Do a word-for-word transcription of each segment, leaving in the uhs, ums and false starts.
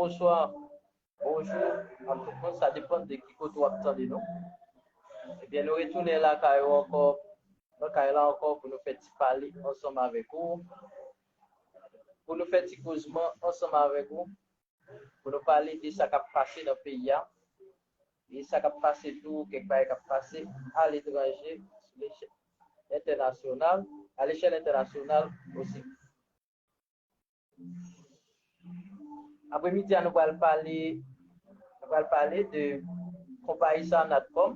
Bonswa, bonjou a tout moun, sa depann de ki kote w ap tande nou. Ebyen, nou retounen lakay ou ankò, nan kay la ankò pou nou fè ti pale ansanm avèk ou, pou nou fè ti kozman ansanm avèk ou, pou nou pale de sa k ap pase nan peyi a, e sa k ap pase tou, kèk bagay k ap pase aletranje, sou lechèl entènasyonal, a lechèl entènasyonal osi. Apremidi a, nou pral pale, nou pral pale de konpayi sa, Natcom.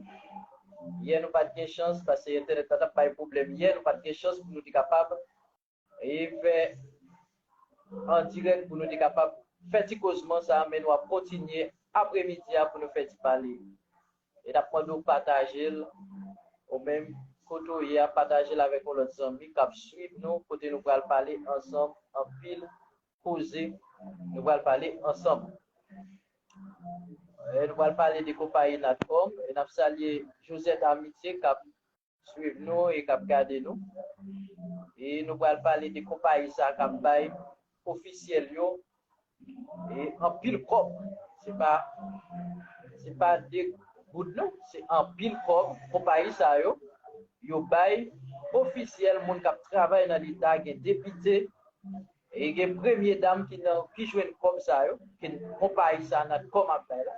Yè, nou pa t gen chans, paske entènèt la t ap bay pwoblèm. Yè, nou pa t gen chans pou nou te kapab e fè an dirèk, pou nou te kapab fè ti kozman sa, men nou ap kontinye apremidi a pou nou fè ti pale. E n ap mande w pataje l, ou menm kote w ye a, pataje l avèk yon lòt zanmi k ap swiv nou, kote nou pral pale ansanm anpil koze, nou pral pale ansanm. E nou pral pale de konpayi Natcom, e n ap salye Josette Amitié k ap swiv nou e k ap gade nou. E nou pral pale de konpayi sa k ap bay ofisyèl yo e anpil kòb. Se pa, se pa de goud non, se anpil kòb konpayi sa yo, yo bay ofisyèl, moun k ap travay nan Leta, gen depite, e gen premye dam ki nan, ki jwenn kòb sa yo, ke konpayi sa, Natcom ap bay la.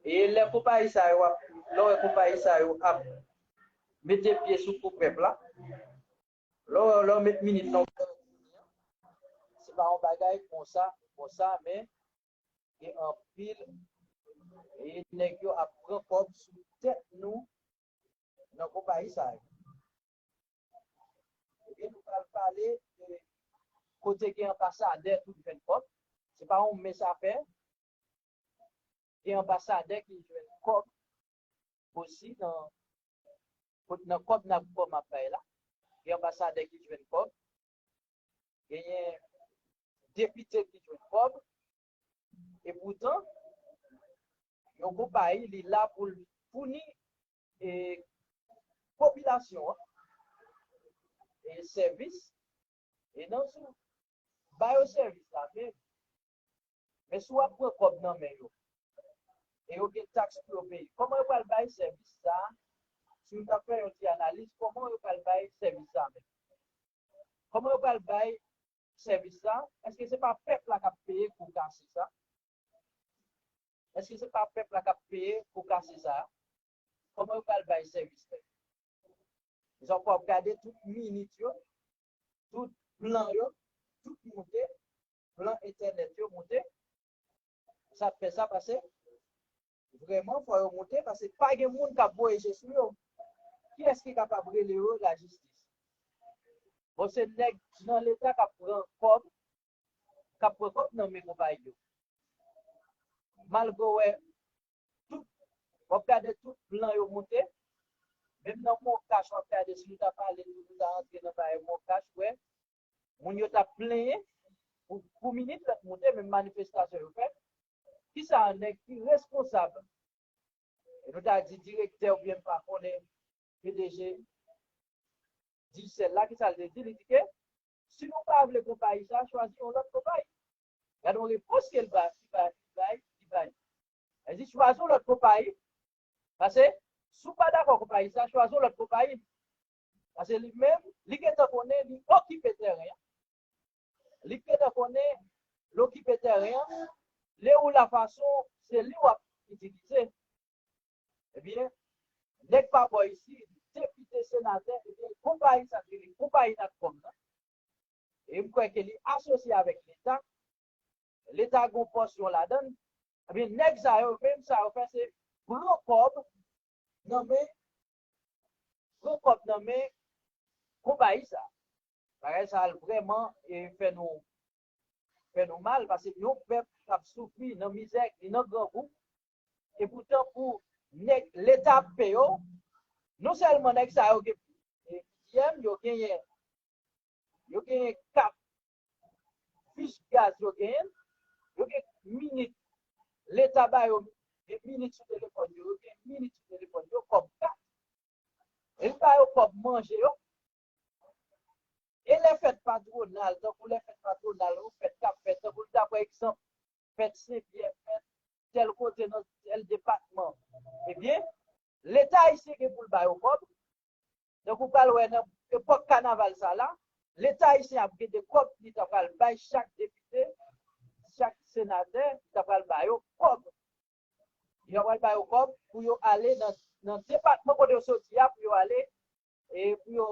E lè konpayi sa yo ap, lè w wè konpayi sa yo ap mete pye sou kou pèp la, lè w, lè w met minit nan, se pa yon bagay konsa, konsa, men gen anpil, e nèg yo ap pran kòb sou tèt nou nan konpayi sa yo. Ebyen, nou pral pale de kote gen anbasadè tou ki jwenn kòb. Se pa yon mens afè. Gen anbasadè ki jwenn kòb osi nan, nan kòb Natcom ap bay la. Gen anbasadè ki jwenn kòb. Genyen depite ki jwenn kòb. E poutan, yon konpayi, li la pou l founi e popilasyon an e sèvis, e nan sou ba yo sèvis la, men, men si w ap pran kòb nan men yo, e yo gen taks pou yo peye, kòman yo pral bay sèvis sa? Si nou ta fè yon ti analiz, kòman yo pral bay sèvis sa menm? Kòman yo pral bay sèvis sa? Èske se pa pèp la k ap peye kou kase sa? Èske se pa pèp la k ap peye kou kase sa? Kòman yo pral bay sèvis la? Mezanmi, w ap gade tout minit yo, tout plan yo, tout moute, plan entènèt yo moute. Sa fè sa pase. Vrèman, fò yo moute, paske pa gen moun k ap voye je sou yo. Kiyès ki kapab rele yo lajistis? Bon, se nèg nan Leta k ap pran kòb, k ap pran kòb nan men konpayi yo. Malgre w wè, tout, w ap gade tout plan yo moute, menm nan Moncash, w ap gade, si nou ta pale, nou ta antre nan bagay Moncash, w wè, moun yo t ap plenyen pou, pou minit lè t moute, menm manifestasyon yo fè. Kisa nèg ki responsab, e nou ta di direktè oubyen m pa konnen, P D G Digicel la, kisa l te di? Li di ke si nou pa vle konpayi sa, chwazi yon lòt konpayi. Gade yon repons ke l ba, li bay, li bay, li bay. Li di chwazi yon lòt konpayi. Paske si w pa dakò konpayi sa, chwazi yon lòt konpayi. Paske li menm, li gentan konnen li okipe tèren an. Li gentan konnen l okipe tèren an. Lè ou la fason, se li w ap itilize. Ebyen, nèg pa bò isi, depite, senatè, ebyen, konpayi sa ki rele konpayi Natcom nan. E m kwè ke li asosye avèk Leta. Leta gon pòsyon ladan l. Ebyen, nèg sa yo, menm sa yo fè, se pran kòb nan men, pran kòb nan men konpayi sa. Bagay sa vrèman e fè nou, fè nou mal, paske yon pèp k ap soufri nan mizè, li nan grangou, e poutan pou nèg Leta ap peye w, non sèlman nèg sa yo gen, e, yo genyen, yo genyen kat fich gaz yo genyen, yo gen minit, Leta ba yo, gen minit sou telefòn yo, yo gen minit sou telefòn yo, kòb kat. E li ba yo kòb manje yo. E lè fèt patwonal, tankou lè fèt patwonal, yon fèt k ap fèt, tankou l ta pran egzanp, fèt Senpyè, fèt tèl kote nan tèl depatman. Ebyen, Leta ayisyen gen pou l ba yo kòb. Donk, ou pral wè nan epòk kanaval sa la, Leta ayisyen ap gen de kòb li ta pral bay chak depite, chak senatè, li ta pral ba yo kòb. Yo pral ba yo kòb pou yo ale nan, nan depatman kote yo soti a, pou yo ale, e pou yo,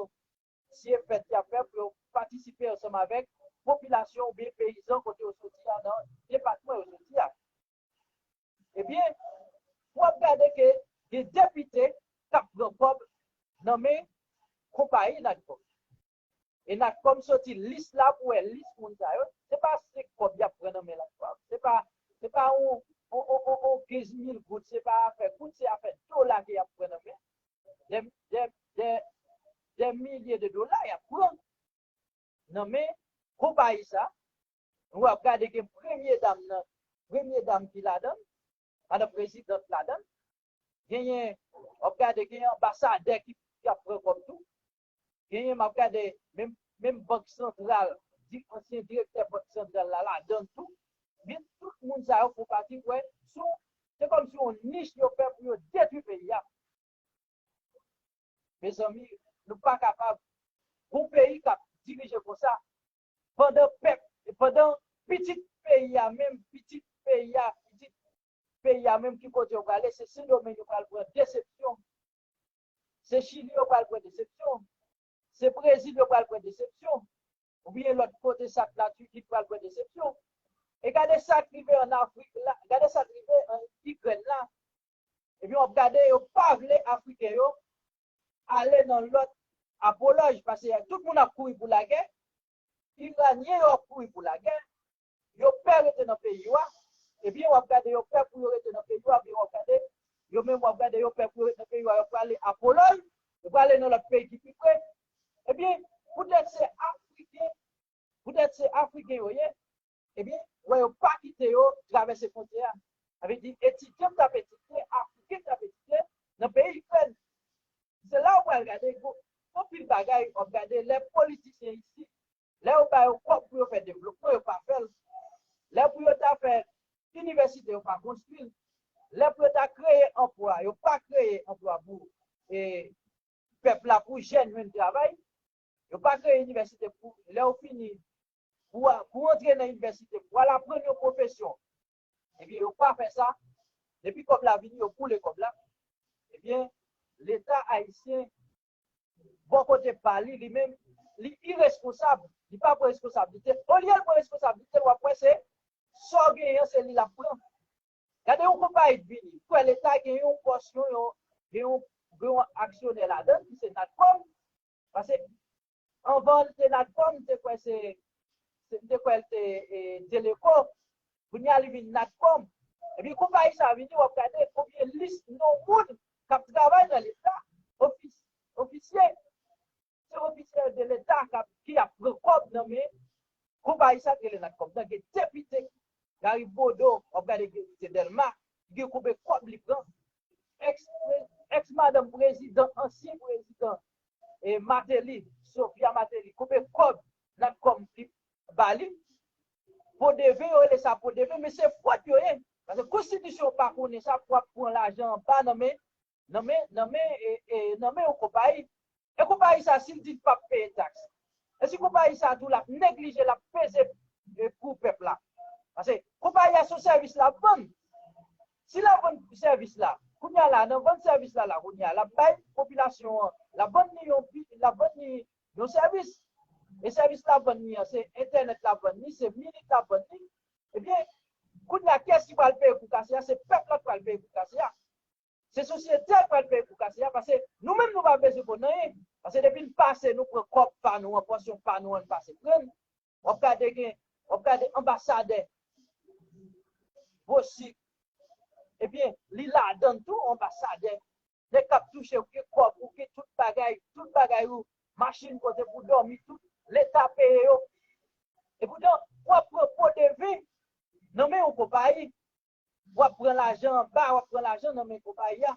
si e fèt y ap fè, pou yo patisipe ansanm avèk popilasyon oubyen peyizan kote yo soti a, nan depatman yo soti a. Ebyen, w ap gade ke gen depite k ap pran kòb nan men konpayi Natcom. E Natcom soti lis la pou wè lis moun sa yo. Se pa senk kòb y ap pran nan men Natcom. Se pa, se pa yon, yon, yon, yon, yon kenz mil goud, se pa afè goud, se afè dola ke y ap pran nan men. Dè, dè, dè, dè milye de dola y ap pran nan men konpayi sa. W ap gade gen premye dam nan, premye dam ki ladan, madan prezidant ladan. Genyen, w ap gade genyen anbasadè ki, ki ap pran kòb tou. Genyen, m ap gade menm, menm bank santral, di, ansyen direktè bank santral la ladan tou. Men tout moun sa yo fè pati, wè, sou, se kòmsi yon nich yo fè pou yo detwi peyi a. Mezanmi, nou pa kapab gon peyi k ap dirije konsa. Pandan pèp, pandan pitit peyi a menm, pitit peyi a, pitit peyi a menm ki kote yo prale, se Sendomeng yo pral pran desepsyon. Se Chili yo pral pran desepsyon. Se Brezil yo pral pran desepsyon. Oubyen lòt kote sa k Latiki pral pran desepsyon. E gade sa k rive ann Afrik la, gade sa k rive ann Ikrèn la. Ebyen, w ap gade, yo pa vle Afriken yo ale nan lòt apolòj, paske tout moun ap kouri pou lagè. Iranyen yo ap kouri pou lagè. Yo pè rete nan peyi yo a. Ebyen, w ap gade, yo pè pou yo rete nan peyi yo a, ebyen, w ap gade, yo menm, w ap gade, yo pè pou yo rete nan peyi yo a, yo prale apolòj, yo prale nan lòt peyi ki pi pre. Ebyen, poutèt se Afriken, poutèt se Afriken yo ye, ebyen, wè yo pa kite yo travèse fwontyè a. Sa vle di, etidyan k t ap etidye, Afriken k t ap etidye nan peyi Ikrèn. Se la w pral gade, gon, gon pil bagay, w ap gade lè politisyen isit, lè yo ba yo kòb pou yo fè devlopman, yo pa fè l. Lè pou yo ta fè inivèsite, yo pa konstwi l. Lè pou yo ta kreye anplwa, yo pa kreye anplwa pou, e, pèp la, pou jèn jwenn travay. Yo pa kreye inivèsite pou, lè w fini, pou, pou w antre nan inivèsite, pou w al aprann yon pwofesyon. Ebyen, yo pa fè sa. Depi kòb la vini, yo boule kòb la. Ebyen, Leta ayisyen, bò kote pa li, li menm, li iresponsab. Li pa pran responsablite l. Olye l pran responsablite l, w ap wè se sa w genyen an, se li l ap pran. Gade yon konpayi k vini. Kwè Leta gen yon pòsyon, yon, gen yon, gen yon aksyonè ladan l, ki se Natcom. Paske anvan l te Natcom, m te kwè se, se, m te kwè l te, e, Teleco. Kounye a li vin Natcom. Epi konpayi sa vini, w ap gade konbyen lis non moun k ap travay nan Leta. Ofis, ofisye. Se ofisye de Leta k ap, ki ap pran kòb nan men konpayi sa k rele Natcom nan. Gen depite Gary Bodeau, w ap gade gen depite Dèlma, ki gen konbyen kòb li pran. Ex, ex madanm prezidan, ansyen prezidan, e Martelly, Sophia Martelly, konbyen kòb Natcom li ba li. Podeve, yo rele sa podeve, men se fwòd yo ye. Paske konstitisyon pa konnen sa pou ap pran lajan anba nan men, nan men, nan men, e, e, nan men yon konpayi. E konpayi sa, si l di l p ap peye taks, e si konpayi sa tou l ap neglije, l ap peze, e, pou pèp la. Paske konpayi a se yon sèvis l ap vann. Si l ap vann sèvis la, kounye a la, nan vann sèvis la, la, kounye a, l ap bay popilasyon an, l ap vann li yon, pi- l ap vann li yon sèvis. E sèvis l ap vann li an, se entènèt l ap vann li, se minit l ap vann li. Ebyen, kounye a, kiyès ki pral peye kou kase a? Se pèp la k pral peye kou kase a. Se sosyete a k pral peye kou kase a, paske nou menm nou pa bezwen konn anyen. Paske depi n pase, nou pran kòb pa nou an, pòsyon pa nou an, n pase pran l. W ap gade gen, w ap gade anbasadè Bosik. Ebyen, li ladan l tou, anbasadè. Nèg k ap touche, ou gen kòb, ou gen tout bagay, tout bagay ou, machin kote pou dòmi, tout Leta peye yo. Epoutan, w ap pran po de ven nan men yon konpayi. W ap pran lajan anba, w ap pran lajan nan men konpayi a.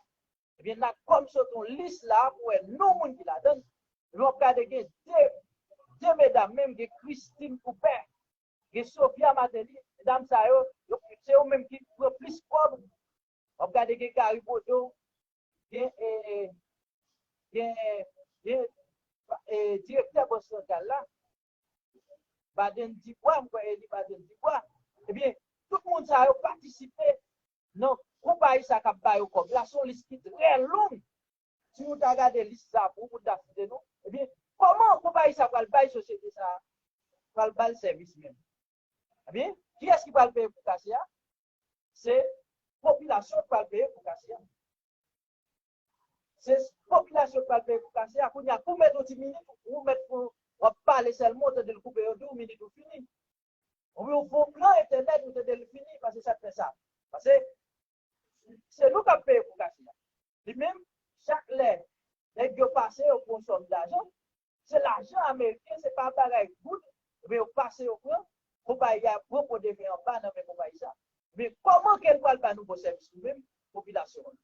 Ebyen, Natcom sot yon lis la pou wè non moun ki ladan l. Ebyen, w ap gade gen de, de medam menm, gen Christine Cooper, gen Sophia Martelly. Medam sa yo, yo, se yo menm ki pran plis kòb. W ap gade gen Gary Bodeau, gen, e, gen, gen e, direktè Bank Santral la, Baden Dibwa, m kwè e li Baden Dibwa. Ebyen, tout moun sa yo patisipe nan konpayi sa k ap ba yo kòb la. Se yon lis ki trè long. Si nou ta gade lis sa pou moun ta site non, ebyen, kòman konpayi sa pral bay sosyete sa, pral ba l sèvis menm? Ebyen, kiyès ki pral peye pou kase a? Se popilasyon ki pral peye pou kase a. Se popilasyon ki pral peye pou kase a. Kounye a, pou w met yon ti minit, ou met pou w ap pale sèlman, ou tande l koupe, yo di w minit ou fini. Oubyen ou fè yon gran entènèt, ou tande l fini, paske sa k fè sa. Paske se nou k ap peye pou kase a. Li menm, chak lè nèg yo pase, yo pran yon sòm lajan, se lajan ameriken, se pa bagay goud, men yo pase, yo pran, konpayi a pran po de ven anba nan men konpayi sa. Men kòman ke l pral ba nou bon sèvis nou menm, popilasyon an?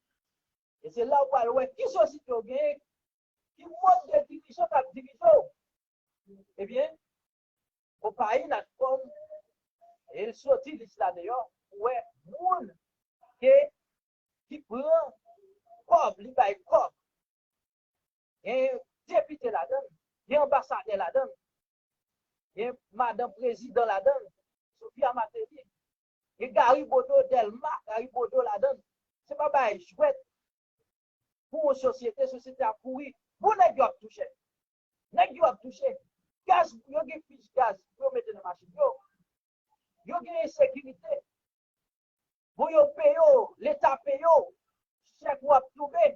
E se la w pral wè ki sosyete w genyen, ki mòd de dirijan k ap dirije w. Ebyen, konpayi Natcom, e l soti lis la deyò, pou wè moun ke, ki pran kòb, li bay kòb. Gen depite ladan l, gen anbasadè ladan l, gen madanm prezidan ladan l, Sophia Martelly, gen Gary Bodeau, Delma, Gary Bodeau ladan l. Se pa bay jwèt pou yon sosyete, sosyete ap pouri. Bon, nèg yo ap touche. Nèg yo ap touche. Gaz, yo gen fich gaz pou yo mete nan machin yo. Yo gen ensekirite. Bon, yo peye w, Leta peye w, chèk ou ap tonbe.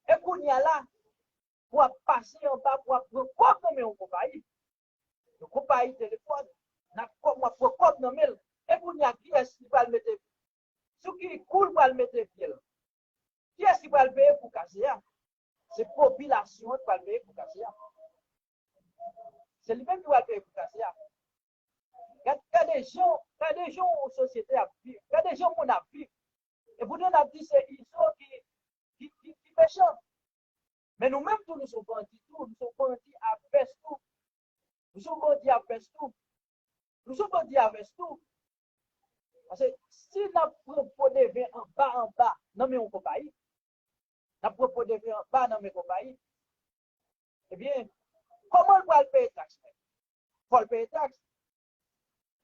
E kounye a la, w ap pase anba, w ap pran kòb nan men yon konpayi. Yon konpayi telefòn, Natcom, w ap pran kòb nan men l. E kounye a, kiyès ki pral mete, sou ki kou l pral mete pye l? Kiyès ki pral peye pou kase a? Se popilasyon an ki pral peye pou kase a. Se li menm ki pral peye pou kase a. Gad, gade jan, gade jan yon sosyete ap viv. Gade jan moun ap viv. E poutan n ap di se Izo ki, ki, ki, ki mechan. Men nou menm tou, nou se bandi tou. Nou se bandi a vès tou. Nou se bandi a vès tou. Nou se bandi a vès tou. Paske si n ap pran po de ven anba, anba, nan men yon konpayi, n ap pran po de ven anba nan men konpayi, ebyen, kòman l pral peye taks menm? Fò l peye taks.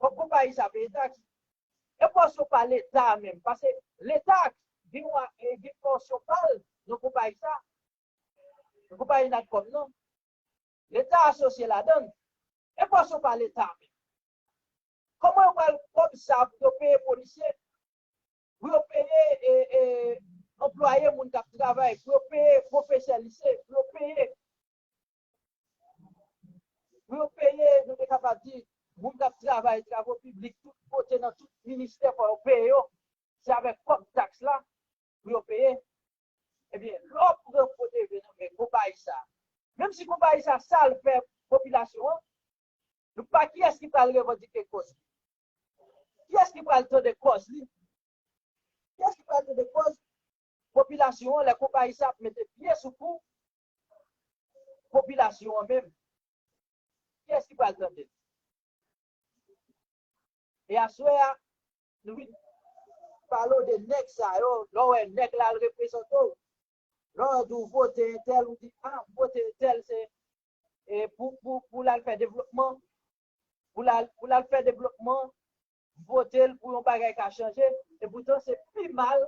Fò konpayi sa peye taks. E pòsyon pa Leta a menm. Paske Leta gen yon, e, gen pòsyon pa l nan konpayi sa. Nan konpayi Natcom nan. Leta asosye ladan l. E pòsyon pa Leta a menm. Kòman yo pral kòb sa pou yo peye polisye, pou yo peye, e, e, anplwaye moun k ap travay, pou yo peye pwofesè lise, pou yo peye, pou yo peye, nou te kapab di, moun k ap travay, travo piblik, tout kote nan tout ministè, fò yo peye yo. Se avèk kòb taks la pou yo peye. Ebyen, lè w pran po de ven nan men konpayi sa, menm si konpayi sa, sa l fè popilasyon an, nou pa kiyès ki pral revandike kòz li? Kiyès ki pral tande kòz li? Kiyès ki pral tande kòz popilasyon an lè konpayi sa ap mete pye sou kou popilasyon an menm? Kiyès ki pral tande l? E aswè a, nou vin pale w de nèg sa yo, lè w wè nèg la al reprezante w, lè w di w vote entèl, ou di, a, m vote entèl, se, e, pou, pou, pou l al fè devlopman, pou l al, pou l al fè devlopman, m vote l pou yon bagay ka chanje, e poutan se pi mal,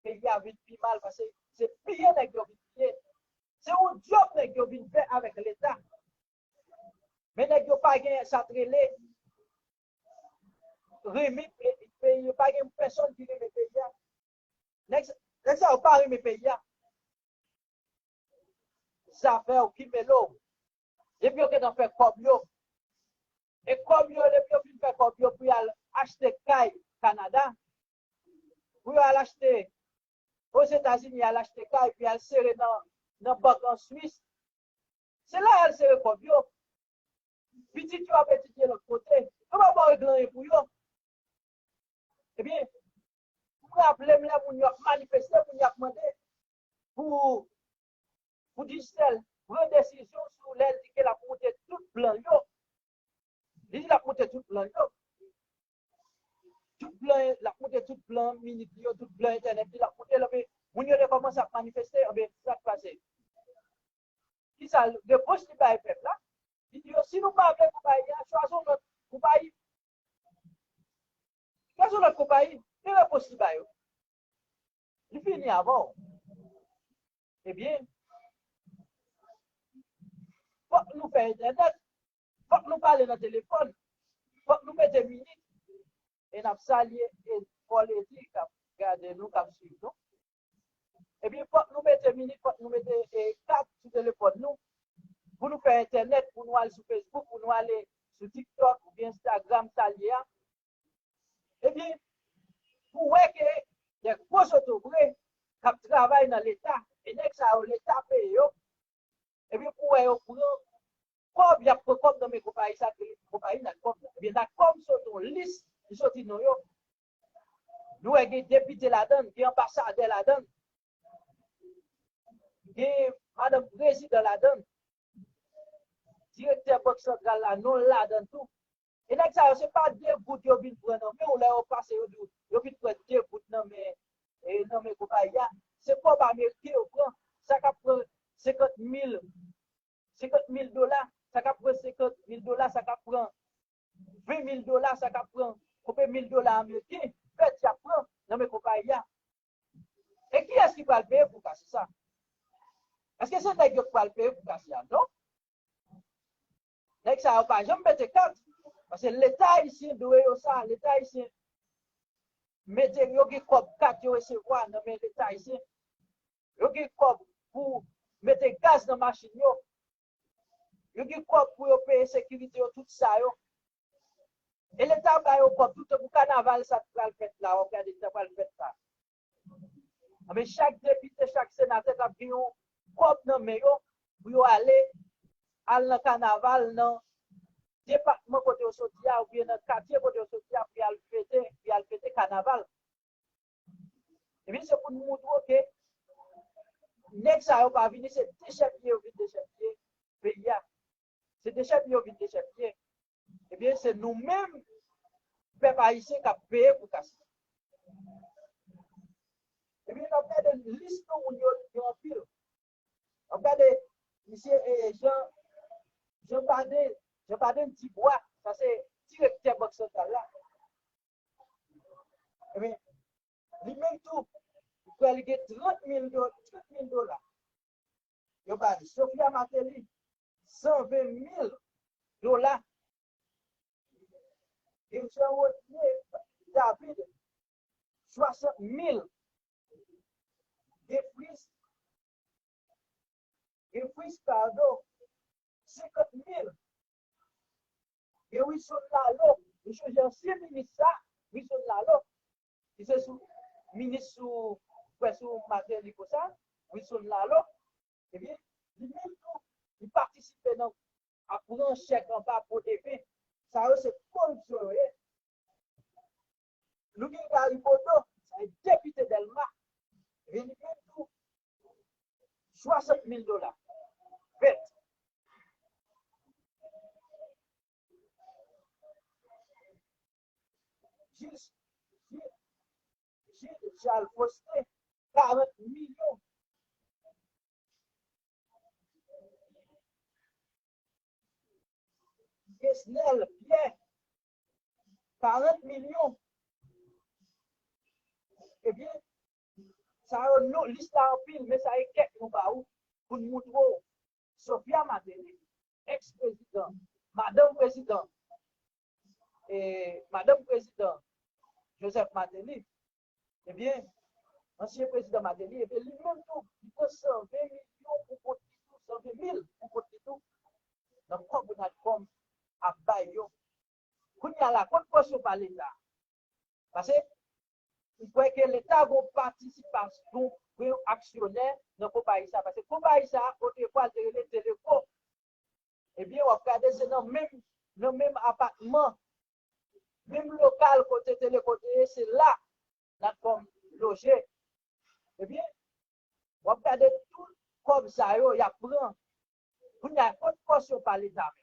peyi a vin pi mal, paske se piye nèg yo vin piye. Se yon djòb nèg yo vin fè avèk Leta. Men nèg yo pa gen sa t rele renmen pe-, peyi, yo pa gen pèsonn ki renmen peyi a. Nèg, nèg sa yo pa renmen peyi a. Zafè yo ki mele w. Depi yo gentan fè kòb yo. E kòb yo, depi yo fin fè kòb yo pou y al achte kay Kanada, pou y al achte Ozetazini, y al achte kay, pou y al sere nan, nan bank an Swis. Se la y al sere kòb yo. Pitit yo ap etidye lòt kote. Yo pa ba yo regle anyen pou yo. Ebyen, m raple m lè moun yo ap manifeste, moun yo ap mande pou, pou Digicel pran desizyon sou lè l di ke l ap moute tout plan l yo. Li di l ap moute tout plan l yo. minit li yo, tout blan entènèt li, l ap moute, l ap, moun yo te kòmanse ap manifeste, anben, sa k pase? Kisa repwòch li bay pèp la? Li di yo, si nou pa vle konpayi a, chwazi yon lòt konpayi. Chwazi yon lòt konpayi. Men repwòch li ba yo. Li fini avè w. Ebyen, fòk nou fè entènèt. Fòk nou pale nan telefòn. Fòk nou mete minit. E n ap salye e fò ledi k ap gade nou, k ap swiv nou. Ebyen, fòk nou mete minit, fòk nou mete e, kat sou telefòn nou pou nou fè entènèt, pou nou al sou Facebook, pou nou ale sou TikTok oubyen Instagram, salye a. Ebyen, pou wè ke de gwo zotobre k ap travay nan Leta, e nèg sa yo Leta peye yo, ebyen, pou wè yo pran kòb, y ap pran kòb nan men konpayi sa, ki rele konpayi Natcom nan. Ebyen, Natcom sot yon lis, li soti non yo. Nou wè gen depite ladan l, gen anbasadè ladan l, gen madanm prezidan ladan l, direktè Bank Santral la, non l ladan l tou. E nèg sa yo, se pa de goud yo vin pran nan men w, lè yo pase, yo di w, yo vin pran de goud nan men, e, nan men konpayi a. Se kòb ameriken yo pran. Sa k ap pran senkant mil, senkant mil dola, sa k ap pran senkant mil dola, sa k ap pran ven mil dola, sa k ap pran, konbe mil dola ameriken, fè djab pran nan men konpayi a. E kiyès ki pral peye pou kase sa? Èske se nèg yo ki pral peye pou kase a? Non. Nèg sa yo pa janm mete kat. Paske Leta ayisyen dwe yo sa. Leta ayisyen mete, yo gen kòb kat yo resevwa nan men Leta ayisyen. Yo gen kòb pou mete gaz nan machin yo. Yo gen kòb pou yo peye sekirite yo, tout sa yo. E Leta ba yo kòb, tout tankou kanaval sa k pral fèt la, w ap gade sa pral fèt la. Anben, chak depite, chak senatè t ap gen yon kòb nan men yo pou yo ale, al nan kanaval, nan depatman kote yo soti a, oubyen nan katye kote yo soti a, pou y al fete, pou y al fete kanaval. Ebyen, se pou n montre w ke nèg sa yo pa vini, se dechèpiye yo vin dechèpiye peyi a. Se dechèpiye yo vin dechèpiye. Ebyen, se nou menm, pèp ayisyen, k ap peye pou kase. Ebyen, n ap gade lis non moun yo, yo anpil. W ap gade misye, e, Jean, Jean Baden, Jean Baden Dubois, sa se direktè Bank Santral la. Ebyen, li menm tou, li kwè li gen trant mil do-, trant mil dola. Yo ba li. Sophia Martelly, san ven mil dola. Gen Jean Rodier David, swasant mil. Gen Fritz, gen Fritz Cardot, senkant mil. Gen Wilson Lalo, nou sonje ansyen minis sa, Wilson Lalo, ki se sou, minis sou, kwè sou Martelly konsa, Wilson Lalo, ebyen, li menm tou, li patisipe nan ap pran chèk anba po de ven. Sa yo se koripsyon yo ye. Nou gen Gary Bodeau, sa se depite Dèlma. Ebyen, li menm tou, swasant mil dola. Vèt. Jis, jis, jis Charles Faustin, karant milyon. Kesnel Pierre, karant milyon. Ebyen, sa yo, non, lis la anpil, men sa e kèk nou ba ou pou n montre w. Sophia Martelly, eks prezidan, madanm prezidan, e, madanm prezidan Joseph Martelly, ebyen, ansyen prezidan Martelly, ebyen, li menm tou, li pran san ven milyon pou kont li tou, san ven mil pou kont li tou, nan kòb Natcom ap bay yo. Kounye a la, kot pòsyon pa Leta? Paske, m kwè ke Leta gon patisipasyon, gon aksyonè nan konpayi sa. Paske konpayi sa, otrefwa, l te rele Teleco. Ebyen, w ap gade se nan menm, nan menm apatman, menm lokal kote Teleco te ye, se la Natcom loje. Ebyen, w ap gade tout kòb sa yo, y ap pran. Kounye a, kot pòsyon pa Leta menm?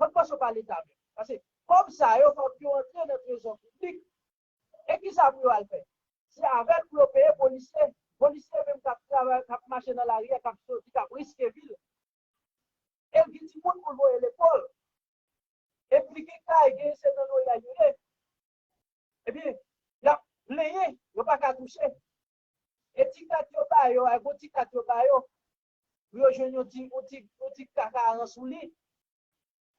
Kot pòsyon pa Leta menm? Paske kòb sa yo, fòk yo antre nan trezò piblik. E kisa pou yo al fè? Se avè l pou yo peye polisye. Polisye menm k ap travay, k ap mache nan lari a, k ap soti, k ap riske vi l. E l gen timoun pou l voye lekòl. Epi gen kay, gen se nan loyal yo ye. Ebyen, y ap plenyen, yo pa ka touche. E ti kat yo ba yo a, gwo ti kat yo ba yo, pou yo jwenn yon ti, yon ti, yon ti kakaran sou li.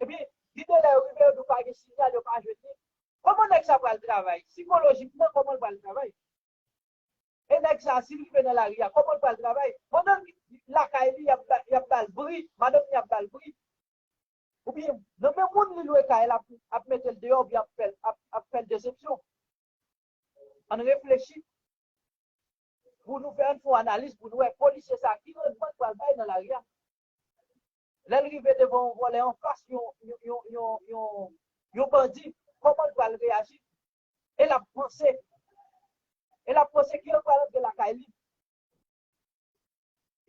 Ebyen, gen de lè yo rive, yo di w pa gen siyal, yo pa jwenn li. Kòman nèg sa pral travay? Sikolojikman, kòman l pral travay? E nèg sa, si l rive nan lari a, kòman l pral travay? Pandan l lakay li, y ap ba, y ap ba l bri, madanm li ap ba l bri. Oubyen, nan men moun li lwe kay la, ap, ap mete l deyò, oubyen ap fè l, ap, ap fè l desepsyon. Ann reflechi pou nou fè, ann fè yon analiz pou nou wè polisye sa ki randman l pral bay nan lari a. Lè l rive devan yon vòlè anfas yon, yon, yon, yon, yon, yon bandi, kòman l pral reyaji? E l ap panse. E l ap panse ki yo pral antre lakay li.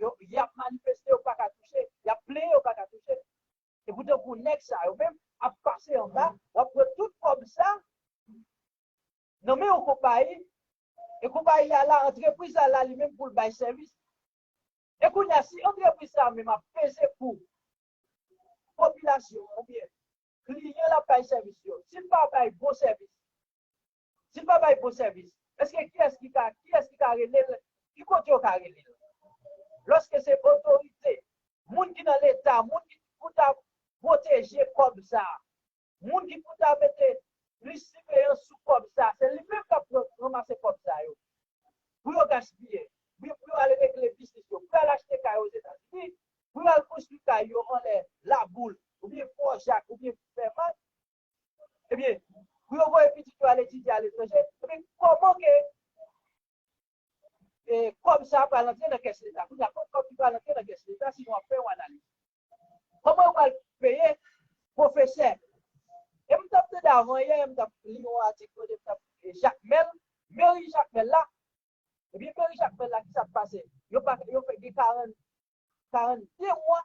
Yo, y ap manifeste, yo pa ka touche. Y ap plenyen, yo pa ka touche. E poutan pou nèg sa yo menm ap pase anba, w ap pran tout kòb sa nan men yon konpayi, e konpayi a la, antrepriz la la li menm pou l bay sèvis. E kounye a, si antrepriz sa menm ap peze pou popilasyon an oubyen kliyan l ap bay sèvis yo, si l pa bay bon sèvis, si l pa bay bon sèvis, èske kiyès ki ka, kiyès ki ka rele l? Ki kote yo ka rele l? Lòske se otorite, moun ki nan Leta, moun ki pou ta pwoteje kòb sa, moun ki pou ta mete plis siveyans sou kòb sa, se li menm k ap ranmase kòb sa yo. Pou yo gaspiye, pou yo, pou yo al regle biznis yo, pou yo al achte kay Ozetazini, pou yo al konstwi kay yo anlè Laboul, oubyen Fò Jak, oubyen Fèmat, ebyen, pou yo voye pitit yo al etidye aletranje, ebyen, kòman ke e, kòb sa a pral antre nan kès Leta. Kounye a, kot kòb ki pral antre nan kès Leta si nou ap fè yon analiz? Kòman yo pral peye pwofesè? E m t ap tande avan yè, m t ap li yon atik kote m t ap, e, Jakmèl, meri Jakmèl la. Ebyen, meri Jakmèl la, kisa k pase? Yo pa, yo fè gen karant, karannde mwa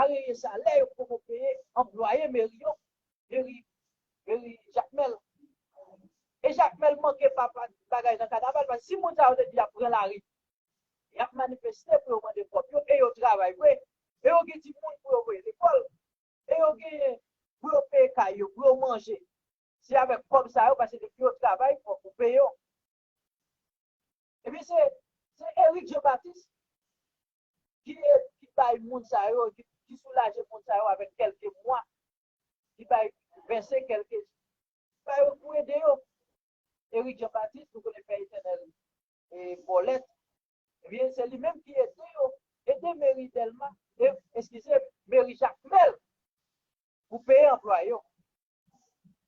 areye salè yo poko peye anplwaye meri yo, meri, meri Jakmèl. E Jakmèl manke pa, pa bagay nan kanaval, paske si moun sa yo te di y ap pran lari, y ap manifeste pou yo mande kòb yo, e yo travay vre, e yo gen timoun pou yo voye lekòl, e yo genyen pou yo peye kay yo, pou yo manje. Se avèk kòb sa yo, paske depi yo travay, fòk ou peye yo. Ebyen, se, se Eric Jean Baptiste ki, ki bay moun sa yo, ki, ki soulaje moun sa yo avèk kèlke mwa, ki bay vèse kèlke, ki bay yo pou ede yo. Eric Jean Baptiste, nou konnen Pè Etènèl e Bòlèt, ebyen, se li menm ki ede yo, ede meri Dèlma, e, eskize, meri Jakmèl pou peye anplwaye yo.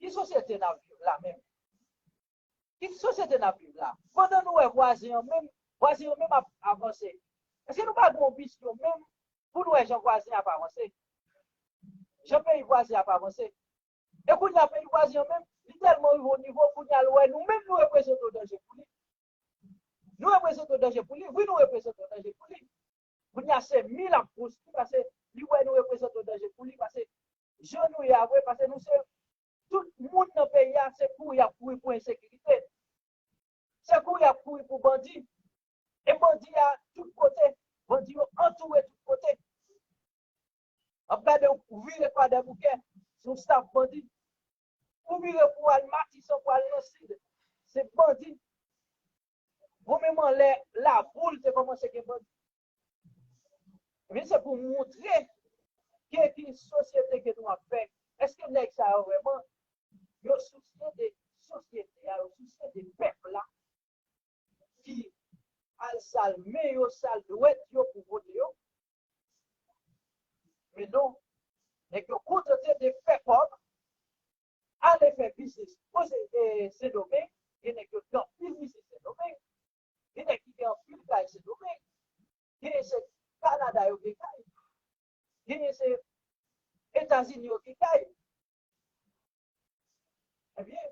Ki sosyete n ap viv la menm? Ki sosyete n ap viv la? Pandan nou wè vwazen an menm, vwazen an menm ap avanse. Èske nou pa gen yon misyon menm pou nou wè jan vwazen ap avanse? Jan peyi vwazen ap avanse? E kounye a peyi vwazen an menm, li tèlman rive yon nivo, kounye a l wè nou menm nou reprezante yon danje pou li. Nou reprezante yon danje pou li, wi, nou reprezante yon danje pou li. Kounye a se mi l ap konstwi, paske li wè nou reprezante yon danje pou li, paske jan nou ye a vre, paske nou se, tout moun nan peyi a, se kouri y ap kouri pou ensekirite. Se kouri y ap kouri pou bandi. E bandi a tout kote, bandi yo antoure tout kote. W ap gade, ou vire Kwadèboukè, se yon staf bandi. Ou vire pou al Matisan, pou al nan Sid, se bandi. Bon, menm anlè Laboul te kòmanse gen bandi. Ebyen, se pou montre ke ki sosyete ke nou ap fè. Èske nèg sa yo vrèman, yo sousye de sosyete a, yo sousye de pèp la, ki al sal men yo, sal dwèt yo pou vote yo? Men non, nèg yo kontante de fè kòb, ale fè biznis o Se-, e, Sendomeng, gen nèg yo gen anpil biznis Sendomeng, gen nèg ki gen anpil kay Sendomeng, genyen se Kanada yo gen kay, genyen se Etazini yo gen kay. Ebyen,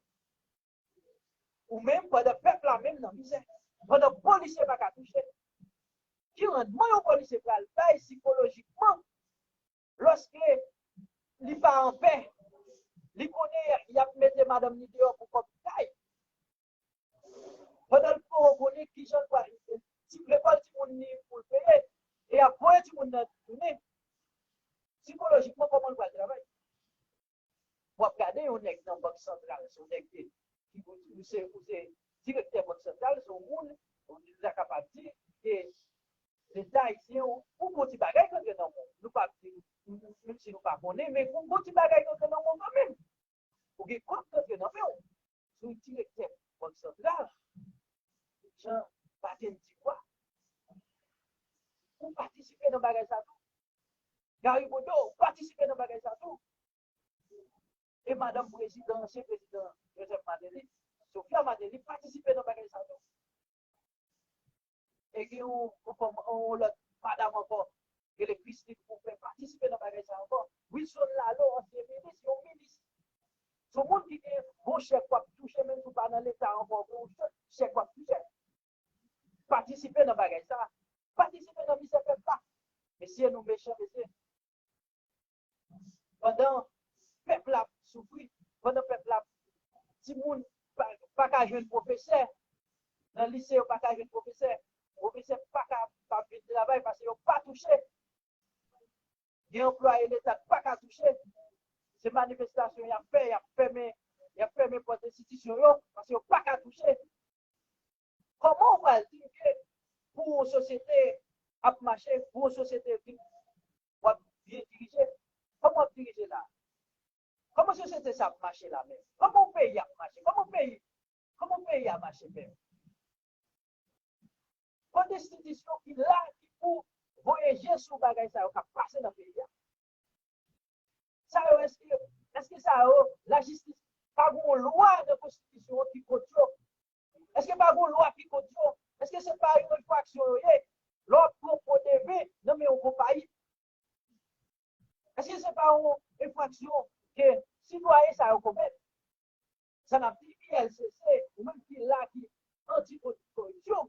ou menm, pandan pèp la menm nan mizè, pandan polisye pa ka touche, ki randman yon polisye pral bay sikolojikman lòske li pa anpè, li konnen y ap mete madanm li deyò pou kòb kay? Pandan l poko konnen kijan l pral, lekòl timoun li pou l peye, e ap voye timoun nan tounen, sikolojikman, kòman l pral travay? W ap gade yon nèg nan Bank Santral, se yon nèg ki, ki ou se, ou se direktè Bank Santral, se yon moun, ou ta kapab di, ke Leta ayisyen, ou, ou gon ti bagay k antre nan men w. Nou p ap di, menm si nou pa konnen, men gon, gon ti bagay k antre nan men w kanmenm. Ou gen kòb k antre nan men w. Si w direktè Bank Santral, jan Baden di kwa, ou patisipe nan bagay sa tou. Gary Bodeau, ou patisipe nan bagay sa tou. E madanm prezidan, ansyen prezidan Joseph Martelly, Sophia Martelly, patisipe nan bagay sa tou. E gen yon, yon, yon lòt madam ankò, rele Christine Cooper, patisipe nan bagay sa ankò. Wilson Laleau, ansyen minis, yon minis. Se yon moun ki gen yon chèk w ap touche, menm si w pa nan Leta ankò, gen yon chèk w ap touche. Patisipe nan bagay sa. Patisipe nan misè pèp la. Mesye, nou mechan, mesye. Pandan pèp la ap soufri, pandan pèp la, timoun pa, pa ka jwenn pwofesè, nan lise yo pa ka jwenn pwofesè, pwofesè pa ka, pa vin travay paske yo pa touche. Gen anplwaye Leta k pa ka touche. Se manifestasyon y ap fè, y ap fèmen, y ap fèmen pòt enstitisyon yo, paske yo pa ka touche. Kòman w pral di ke pou yon sosyete ap mache, pou yon sosyete ki w ap byen dirije, kòman w ap dirije la? Kòman sosyete sa ap mache la menm? Kòman yon peyi ap mache? Kòman peyi, kòman peyi a mache menm? Kot enstitisyon ki la ki pou voye je sou bagay sa yo k ap pase nan peyi a? Sa yo, èske, èske sa yo, lajistis, pa gen yon lwa nan konstitisyon an ki kont yo? Èske pa gen yon lwa ki kont yo? Èske se pa yon enfraksyon yo ye? Lè w ap pran fo deven nan men yon konpayi, èske se pa yon enfraksyon ke sitwayen sa yo komèt? Sa n ap di I L C C, ou menm ki la, ki anti koripsyon,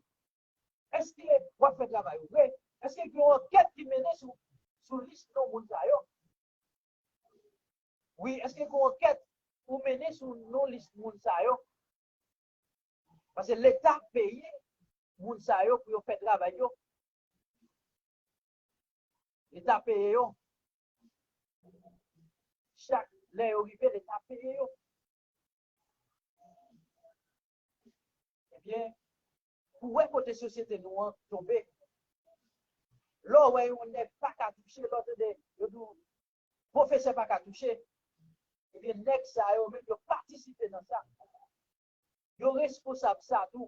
èske w ap fè travay ou vre? Èske gen yon ankèt ki mennen sou, sou lis non moun sa yo? Wi, èske gen yon ankèt ou mennen sou non lis moun sa yo? Paske Leta peye moun sa yo pou yo fè travay yo. Leta peye yo. Chak lè yo rive, Leta peye yo. Ebyen, pou wè kote sosyete nou an tonbe, lè w wè yon nèg pa ka touche, lè w tande yo di w pwofesè pa ka touche, ebyen, nèg sa yo menm, yo patisipe nan sa. Yo responsab sa tou.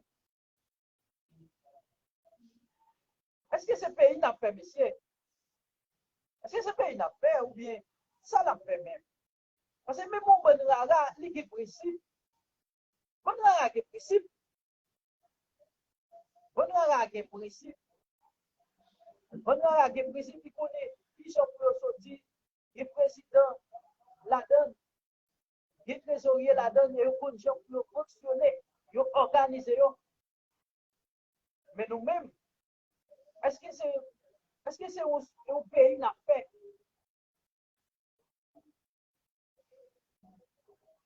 Èske se peyi n ap fè, mesye? Èske se peyi n ap fè oubyen sa n ap fè menm? Paske menm yon bann rara, li gen prensip. Bann rara gen prensip. Bann rara gen prensip. Bann rara gen prensip, li konnen kijan pou yo soti, gen prezidan ladan l, gen trezorye ladan l, e yo konn jan pou yo fonksyone, yo òganize yo. Men nou menm, èske se, èske se yon, yon peyi n ap fè?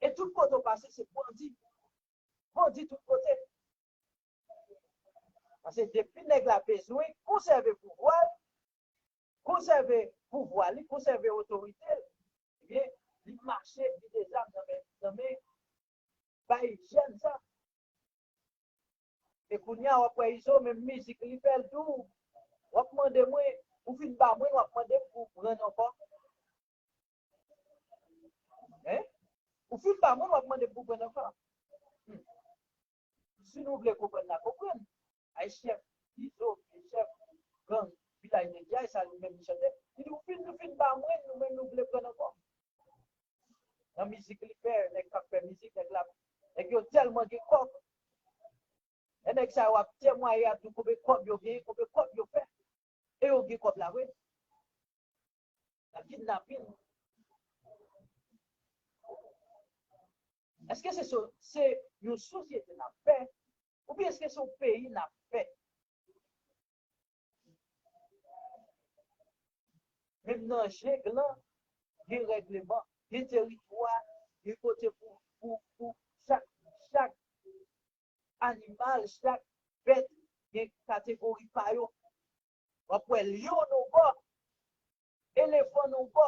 E tout kote w pase, se bandi. Bandi tout kote. Paske depi nèg la bezwen konsève pouvwa l, konsève pouvwa li, konsève otorite l, ebyen, li mache vide zam nan men, nan men bay jèn sa. E kounye a, w ap wè Izo, menm mizik li fè l tou. W ap mande mwen, ou fin ba mwen, w ap mande m pou pran ankò. Hein? Ou fin ba mwen, w ap mande m pou pran ankò. Hmm. Si nou vle konprann, n a konprann. Ay chèf Izo, chèf gang Vilaj de Dye a, sa li menm li chante. Li di, ou fin, nou fin ba mwen, nou menm nou vle pran ankò. Nan mizik li fè, nèg k ap fè mizik, nèg la, nèg yo tèlman gen kòb. Lè nèg sa yo ap temwaye, ap di w konbyen kòb yo genyen, konbyen kòb yo fè. E yo gen kòb la vre. Nan kidnapin. Èske se so-, se yon sosyete n ap fè? Oubyen èske se yon peyi n ap fè? Menm nan jeng lan, gen règleman, gen teritwa, gen kote pou, pou, pou chak, chak animal, chak bèt gen kategori pa yo. W ap wè lyon nan yon bò, elefan nan yon bò,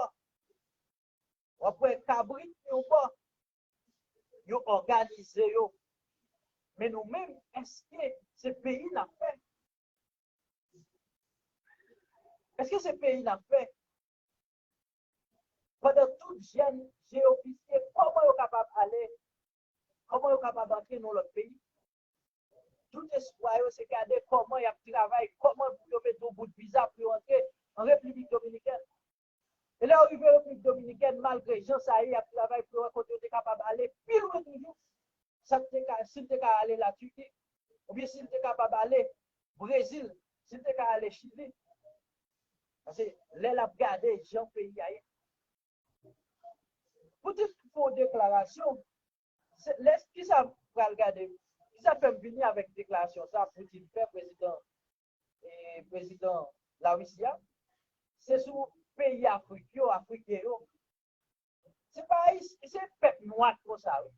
w ap wè kabrit nan yon bò. Yo òganize yo. Men nou menm, èske se peyi n ap fè? Èske se peyi n ap fè? Pandan tout jèn je yo visye, kòman yo kapab ale? Kòman yo kapab antre nan lòt peyi? Tout espwa yo se gade kòman y ap travay, kòman pou yo mete yon bout viza pou yo antre an Repiblik Dominikèn. E lè yo rive Repiblik Dominikèn, malgre jan sa ye, y ap travay pou yo wè kote yo te kapab ale pi lwen toujou. Sa te ka, si l te ka ale Latiki, oubyen si l te kapab ale Brezil, si l te ka ale Chili. Paske lè l ap gade jan peyi a ye. Poutine fè yon deklarasyon, se, lè, kisa pral gade, kisa fè m vini avèk deklarasyon sa Poutine fè, prezidan, e, prezidan Larisi a? Se sou peyi Afrik yo, Afriken yo. Se pa Ayis-, se pèp nwa k konsa, wi.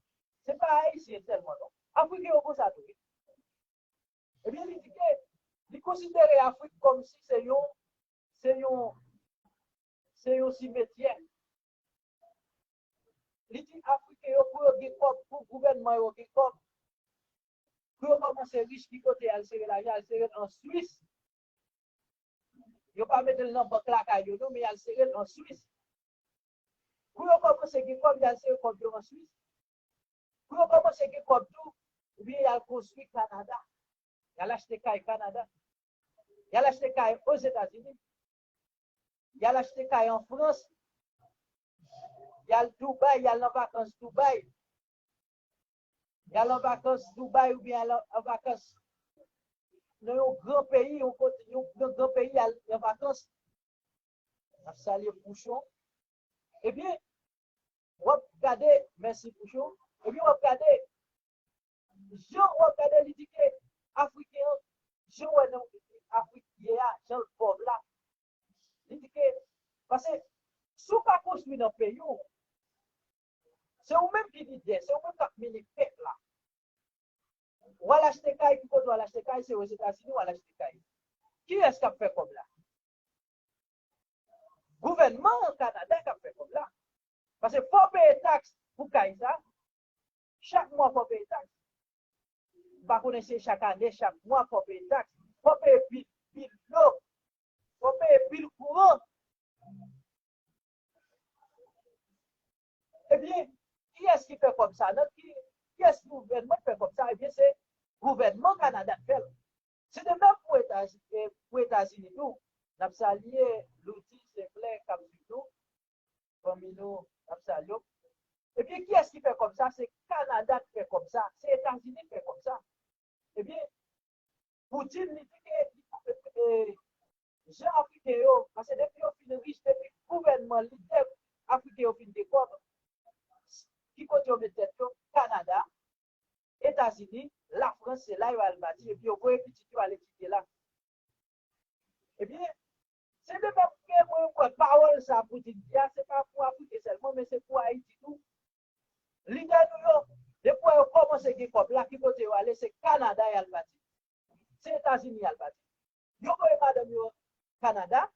Se pa Ayisyen sèlman, non. Afriken yo konsa tou, wi. Ebyen, li di ke li konsidere Afrik kòmsi se yon, se yon, se yon simetyè. Li di Afriken yo pou yo gen kòb, pou gouvènman yo gen kòb, pou yo kòmanse rich, ki kote y al sere lajan, y al sere l an Swis. Yo pa mete l nan bank lakay yo, non, men y al sere l an Swis. Pou yo kòmanse gen kòb, y al sere kòb yo an Swis. Pou yo kòmanse gen kòb tou, ebyen y al konstwi Kanada. Y al achte kay Kanada. Y al achte kay Ozetazini. Y al achte kay an Frans. Y al Dubai, y al nan vakans Dubai. Y al an vakans Dubai oubyen y al an, an vakans nan yon gran peyi, yon kote, yon gran, gran peyi, y al an vakans. N ap salye Pouchon. Ebyen, w ap gade, mèsi Pouchon. Ebyen, w ap gade, jan w ap gade, li di ke Afriken an, jan w wè nan Afrik ye a, jan l pòv la, li di ke, paske si w pa konstwi nan peyi w, se ou menm ki lidè, se ou menm k ap mennen pèp la. W al achte kay, ki kote w al achte kay? Se Ozetazini w al achte kay. Kiyès k ap fè kòb la? Gouvènman Kanada k ap fè kòb la. Paske fò w peye taks pou kay sa. Chak mwa fò w peye taks. M pa konnen si se chak ane, chak mwa fò w peye taks. Fò w peye bil, bil dlo. Fò w peye bil kouran. Ebyen, kiyès ki fè kòb sa? Nan ki, kiyès gouvènman ki fè kòb sa? Ebyen, se gouvènman Kanada k fè l. Se de menm pou Etazini, pou Etazini tou. N ap salye Loudy Seklè k ap swiv nou. Fanmi nou, n ap salye w. Ebyen, kiyès ki fè kòb sa? Se Kanada ki fè kòb sa. Se Etazini ki fè kòb sa. Ebyen, Poutine, li di ke, e, jan Afriken yo, paske depi yo fin rich, depi gouvènman, lidè Afriken yo fin gen kòb, ki kote yo met tèt yo? Kanada, Etazini, Lafrans, se la yo al bati, epi yo voye pitit yo al etidye la. Ebyen, se de menm ke mwen kwè pawòl sa Poutine di a, se pa pou Afriken sèlman, men se pou Ayiti tou. Lidè nou yo, depi yo kòmanse gen kòb la, ki kote yo ale? Se Kanada y al bati. Se Etazini y al bati. Yo voye madanm yo Kanada,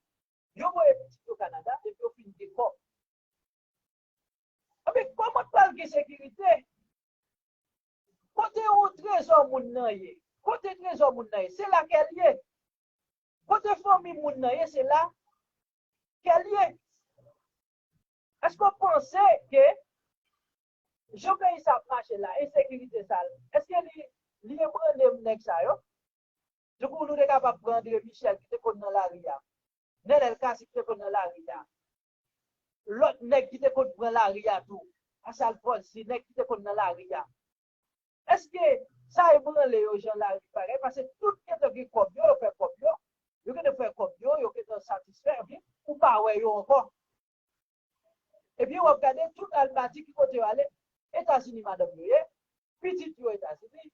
yo voye pitit yo Kanada, epi yo fin gen kòb. Anben, kòman pral gen sekirite? Kote yon trezò moun nan ye? Kote trezò moun nan ye? Se la ke l ye. Kote fanmi moun nan ye? Se la ke l ye. Èske w panse ke jan peyi sa ap mache la, ensekirite sa, èske li, li ebrane nèg sa yo? Tankou nou te kapab pran André Michel ki te konn nan lari a, Nenel Cassy ki te konn nan lari a, lòt nèg ki te konn pran lari a tou, Achal Folcy, nèg ki te konn nan lari a. Èske sa ebranle yo jan lari bagay? Paske tout gentan gen kòb yo, yo fè kòb yo, yo gentan fè kòb yo, yo gentan satisfè, epi ou pa wè yo ankò. Epi w ap gade tout al bati ki kote yo ale, Etazini madanm yo ye, pitit yo Etazini,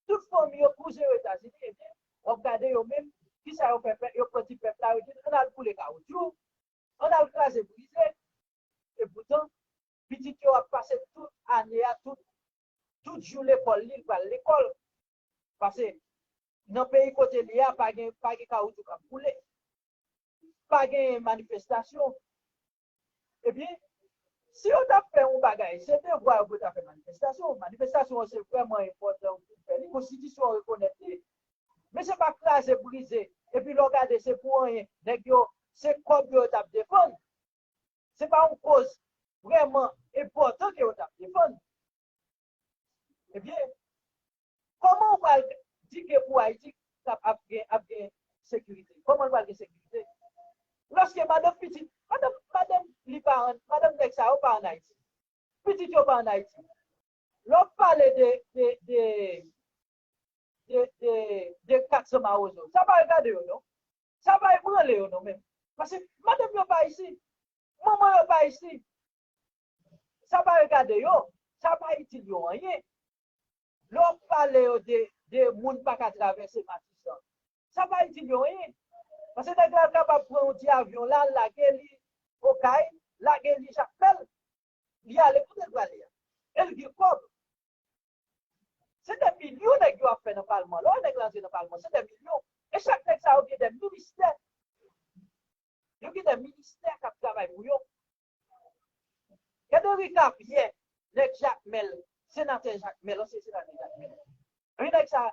tout fanmi yo, kouzen yo Etazini, epi w ap gade yo menm, kisa yo fè, yo pran ti pèp la, yo di, ann al boule kawotchou, ann al kraze brize. Epoutan, pitit yo ap pase tout ane a, tout tout jou lekòl li, li pral lekòl. Paske nan peyi kote li a, pa gen, pa gen kawoutchou k ap boule. Pa gen manifestasyon. Ebyen, si yo t ap fè yon bagay, se devwa yo pou yo ta fè manifestasyon. Manifestasyon an se vrèman enpòtan pou fè li. Konstitisyon an rekonèt li. Men se pa kraze, brize. Epi lè w gade, se pou anyen. Nèg yo, se kòb yo yo t ap defann. Se pa yon koz vrèman enpòtan ke yo t ap defann. Ebyen, kòman w pral di ke pou Ayiti ap, ap gen, ap gen sekirite? Kòman l pral gen sekirite? Lòske madanm pitit, madanm, madanm li pa ann, madanm nèg sa yo pa ann Ayiti. Pitit yo pa ann Ayiti. Lè w pale de, de, de, de, de, de kat san mawozo, sa pa regade yo, non. Sa pa ebranle yo, non, menm. Paske madanm yo pa isi. Manman yo pa isi. Sa pa regade yo. Sa pa itil yo anyen. Lè w ap pale yo de, de moun pa ka travèse Matisan, sa pa itil yo anyen. Paske nèg la kapab pran yon ti avyon la, lage li Okay, lage li Jakmèl, li ale kote l prale a. E l gen kòb. Se de milyon nèg yo ap fè nan palman. Lè w wè nèg la antre nan palman, se de milyon. E chak nèg sa yo gen de ministè. Yo gen de ministè k ap travay pou yo. Gade Rika Pyè, nèg Jakmèl, senatè Jakmèl, ansyen senatè Jakmèl. Epi nèg sa,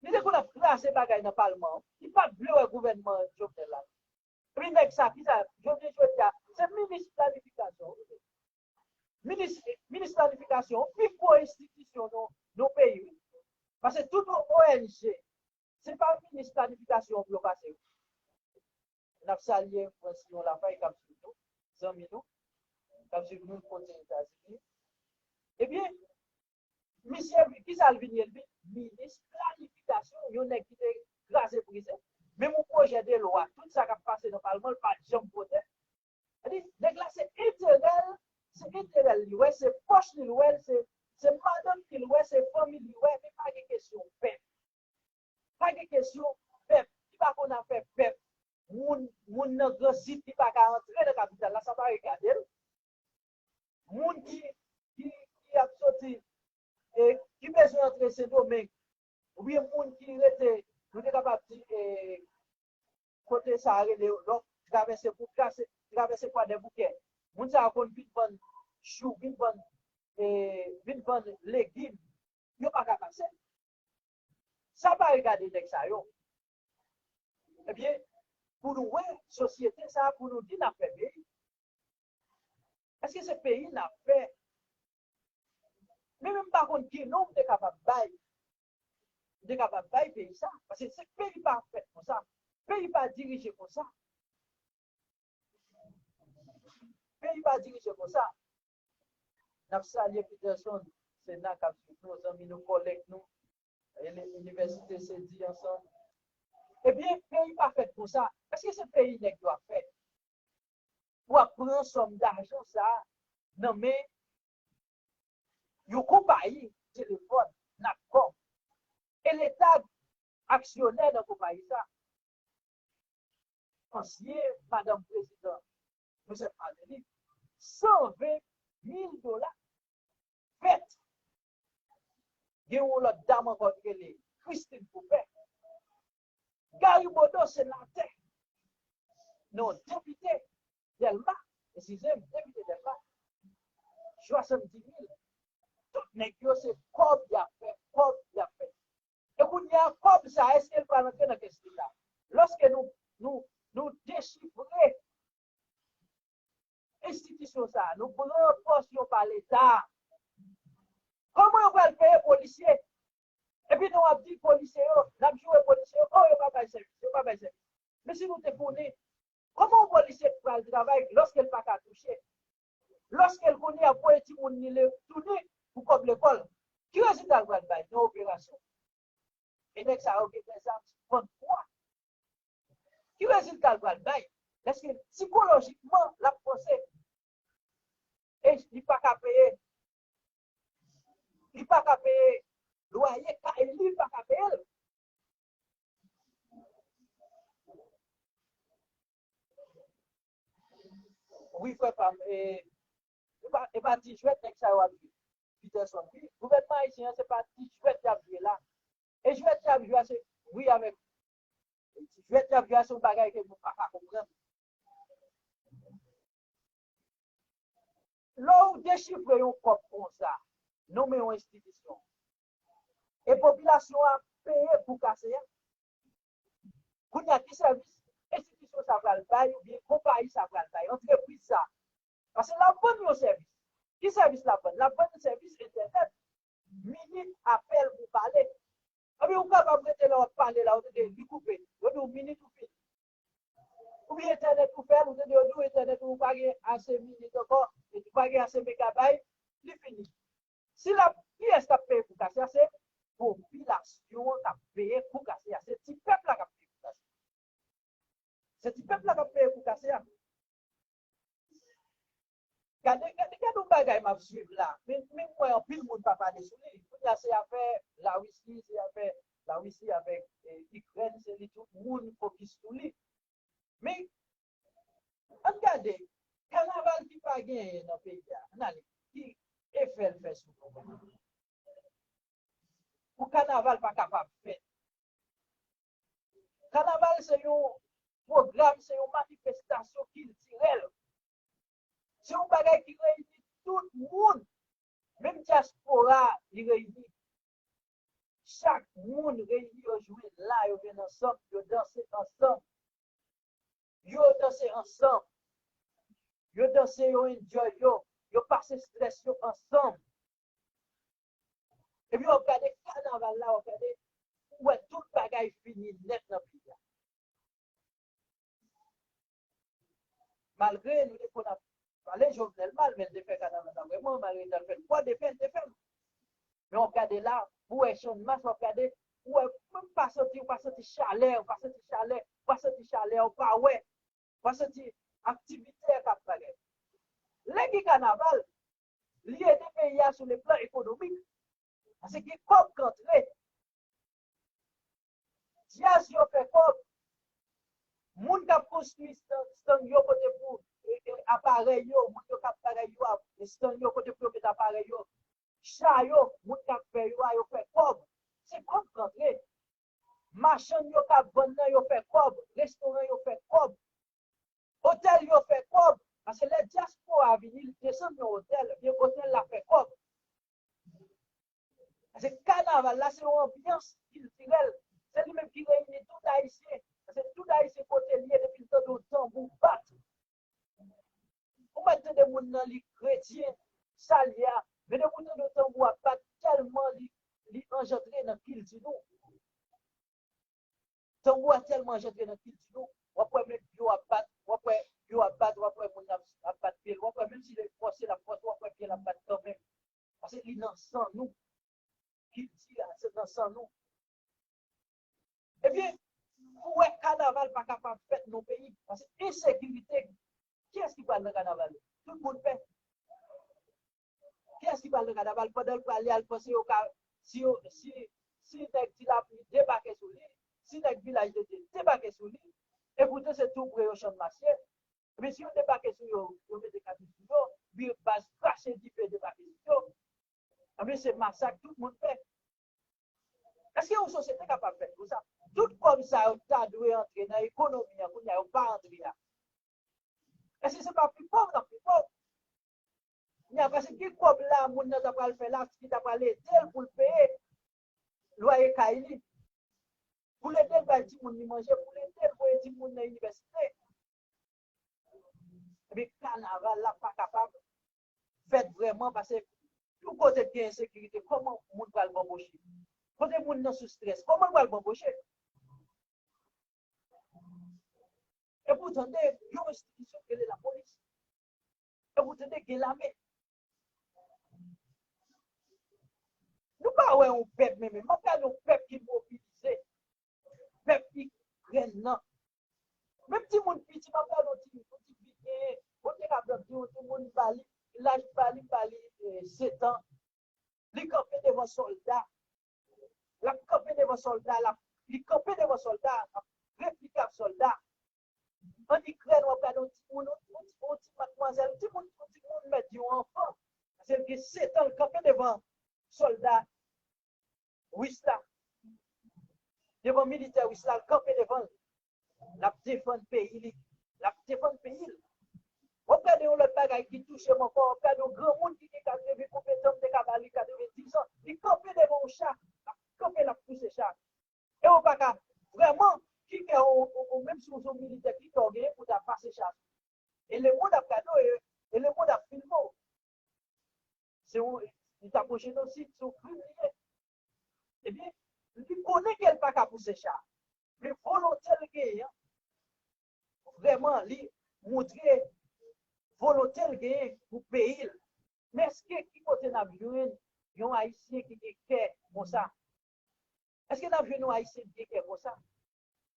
li te konn ap kraze bagay nan palman an. Li pa t vle wè gouvènman Jovenel la. Epi nèg sa, ki sa, jodi jodi a, se minis planifikasyon. Minis, minis planifikasyon, pi gwo enstitisyon nan, nan peyi, wi. Paske tout O N G, se pa minis planifikasyon pou yo pase. N ap salye Francillon Lafay k ap swiv nou, zanmi nou, k ap swiv nou kote Etazini. Ebyen, misye, ki sa l vin ye? L vin minis planifikasyon, yon nèg ki te kraze brize. Menm yon pwojè de lwa, tout sa k ap pase nan palman, l pa t janm vote. Sa di, nèg la se enterè l, se enterè l li wè, se pòch li l wè, se, se madanm li l wè, se fanmi li wè, men pa gen kesyon pèp. Pa gen kesyon pèp, li pa konn afè pèp. Moun, moun nan Gran Sid, li pa ka antre nan kapital la, sa pa regade l. Moun ki, ki, ki ap soti, e, ki bezwen antre Sendomeng, oubyen moun ki rete, nou te kapab di, e, kote sa a rele, lòk travèse pou, travèse, travèse Kwadèboukè. Moun sa yo konn vin vann chou, vin vann, e, vin vann legim. Yo pa ka pase. Sa pa regade nèg sa yo. Ebyen, pou nou wè sosyete sa a, pou nou di n ap fè peyi. Èske se peyi n ap fè? Men, men m pa konn ki non m te kapab bay. M te kapab bay peyi sa. Paske se peyi pa fèt konsa. Peyi pa dirije konsa. Peyi pa dirije konsa. N ap salye Peterson Sena k ap swiv nou, zanmi nou, kòlèg nou, e, Inivèsite Sedi ansanm. Ebyen, peyi pa fèt konsa. Èske se peyi nèg yo ap fè? Ou ap pran sòm dajan sa a nan men yon konpayi telefòn, Natcom. E Leta aksyonè nan konpayi sa. Ansyen madanm prezidan Joseph Martelly, san ven mil dola. Fèt. Gen yon lòt dam ankò ki rele Christine Poupin. Gary Bodeau, senatè. Non, depite Dèlma. Eskize m, depite Dèlma. Swasanndis mil. Tout nèg yo se kòb y ap fè, kòb y ap fè. E kounye a, kòb sa, èske l pral antre nan kès Leta? Lòske nou, nou, nou dechifre enstitisyon sa, nou pran pòsyon pa Leta. Kòman yo pral peye polisye? Epi nou ap di polisye yo, n ap joure polisye yo, oh, yo pa bay sèvis, yo pa bay sèvis. Men si nou te konnen, kòman yon polisye pral travay lòske l pa ka touche? Lòske l konnen y ap voye timoun li le, tounen pou kòb lekòl? Ki rezilta l pral bay nan operasyon? E nèg sa yo gen dèzam sou vant pou a. Ki rezilta l pral bay? Èske sikolojikman l ap panse? E li pa ka peye, li pa ka peye lwaye kay li, li pa ka peye l. Wi, frè pa m, e, e pa, e pa ti jwèt nèg sa yo ap jwe. Peterson, wi, gouvènman ayisyen an, se pa ti jwèt y ap jwe la. E jwèt y ap jwe a, se, wi, avèk, jwèt y ap jwe a, se yon bagay ke nou pa ka konprann. Lè w dechifre yon kòb konsa, nonmen yon enstitisyon, e popilasyon an peye kou kase a, kounye a, ki sèvis enstitisyon sa pral bay oubyen konpayi sa pral bay, antrepriz sa? Paske l ap vann yon sèvis. Ki sèvis l ap vann? L ap vann sèvis entènèt, minit apèl pou pale. Anben, ou kapab rete la, w ap pale la, ou tande li koupe. Yo di w minit ou fini. Oubyen entènèt ou fè l, ou tande yo di w entènèt ou pa gen ase minit ankò, e ou pa gen ase megabayt, li fini. Si l ap, kiyès k ap peye kou kase a? Se popilasyon an k ap peye kou kase a. Se ti pèp la k ap peye kou kase a. Se ti pèp la k ap peye kou kase a. Gade, gade, gade yon bagay m ap swiv la. Men, men m wè anpil moun pa pale sou li. Kounye a se afè Larisi, se afè Larisi avèk, eh, Ikrèn, se li tout moun fokis sou li. Men, ann gade, kanaval ki pa genyen nan peyi a, ann ale, ki efè l fè sou nou? Pou kanaval pa kapab fèt. Kanaval se yon pwogram, se yon manifestasyon kiltirèl. Se yon bagay ki reyini tout moun. Menm dyaspora, li reyini. Chak moun reyini, yo jwenn la, yo vin ansanm, yo danse ansanm. Yo danse ansanm. Yo danse, yo enjoy yo. Yo pase strès yo ansanm. Epi w ap gade kanaval la, w ap gade, ou wè tout bagay fini nèt nan peyi a. Malgre nou te konn ap pale Jovenel mal, men l te fè kanaval la vrèman, malgre l t al fè l twa de fè, l te fè l. Men w ap gade la, ou wè Channmas, w ap gade, ou wè, menm pa santi, ou pa santi chalè, ou pa santi chalè, ou pa santi chalè, ou pa wè, ou pa santi aktivitè k ap bagay. Lè gen kanaval, li ede peyi a sou le plan ekonomik. Paske gen kòb k antre. Dyaz yo fè kòb. Moun k ap konstwi stand, stand yo kote pou, e, e, aparèy yo, moun yo k ap bagay yo, ap, stand yo kote pou yo met aparèy yo. Cha yo, moun k ap fè yo a, yo fè kòb. Se kòb k antre. Machann yo k ap vann nan, yo fè kòb. Restoran yo fè kòb. Otèl yo fè kòb. Paske lè dyaspora vini, li desann nan otèl, ebyen otèl la fè kòb. Paske kanaval la, se yon anbyans kiltirèl. Se li menm ki reyini tout Ayisyen. Paske tout Ayisyen kote l ye, depi l tande yon tanbou bat. Ou mèt tande moun nan li kretyen, sa l ye a. Men depi w tande yon tanbou ap bat, tèlman li, li anjantre nan kilti nou. Tanbou a tèlman anjantre nan kilti nou, w ap wè menm pye w ap bat, w ap wè pye w ap bat, w ap wè moun ap, ap bat pye l, w ap wè menm si l fòse l ap fòse, w ap wè pye l ap bat kanmenm. Paske li nan san nou. Kilti a, se nan san nou. Ebyen, pou wè kanaval pa kapab fèt nan peyi, paske ensekirite, kiyès ki pral nan kanaval yo? Tout moun pè. Kiyès ki pral nan kanaval pandan l prale a, l panse yo ka, si yo, si, si nèg Ti Lapli debake sou li, si nèg Vilaj de Dye debake sou li, e poutan se tou pre yo Channmas ye. Ebyen, si yo debake sou yo, yo mete katouch sou yo, vire baz krache dife debake sou yo, ebyen, se masak tout moun pè. Èske yon sosyete kapab fèt konsa? Tout kòb sa yo ta dwe antre nan ekonomi an, kounye a yo pa antre a. Èske se pa pi pòv n ap pi pòv? Kounye a, paske ki kòb la moun nan ta pral fè la, ki ta pral ede l pou l peye lwaye kay li, pou l ede l bay timoun li manje, pou l ede l voye timoun nan inivèsite. Ebyen, kanaval la pa kapab fèt vrèman, paske yon kote k gen ensekirite, kòman moun pral banboche? Kote moun nan sou strès, kòman l pral banboche? E pou tande, yon enstitisyon k rele lapolis. E pou tande, gen lame. Nou pa wè yon pèp, men, men, m ap gade yon pèp ki mobilize. Pèp Ikrèn nan. Menm timoun piti, m ap gade yon ti, yon ti fi genyen, bon, te ka di yon timoun ba li, laj ba li, ba li, eh, sèt an. Li kanpe devan sòlda. L ap kanpe devan sòlda, l ap, li kanpe devan sòlda, l ap replike ak sòlda. An Ikrèn, w ap gade yon timoun, yon, yon, yon ti madmwazèl, yon timoun, yon timoun mèt di yon anfan. Se l gen sèt an l kanpe devan sòlda ris la. Devan militè ris la, l kanpe devan l. L ap defann peyi li. L ap defann peyi l. W ap gade yon lòt bagay ki touche m ankò. W ap gade yon granmoun ki gen katreven, konbyen tan m te ka ba li, katrevendiz an. Li kanpe devan yon cha. L ap kanpe, l ap pouse cha. E w pa ka vrèman, ki kè w, ou, ou menm si w se yon militè, ki kè w genyen pou w ta pase cha sou? E lemonn ap gade w, e, e lemonn ap filme w. Se yon, li t ap yon jenosid, se yon krim li ye. Ebyen, li konnen ke l pa ka pouse cha. Men volonte l genyen an, vrèman, li montre volonte l genyen pou peyi l. Men èske ki kote n ap jwenn yon Ayisyen ki gen kè konsa? Èske n ap jwenn yon Ayisyen ki gen kè konsa?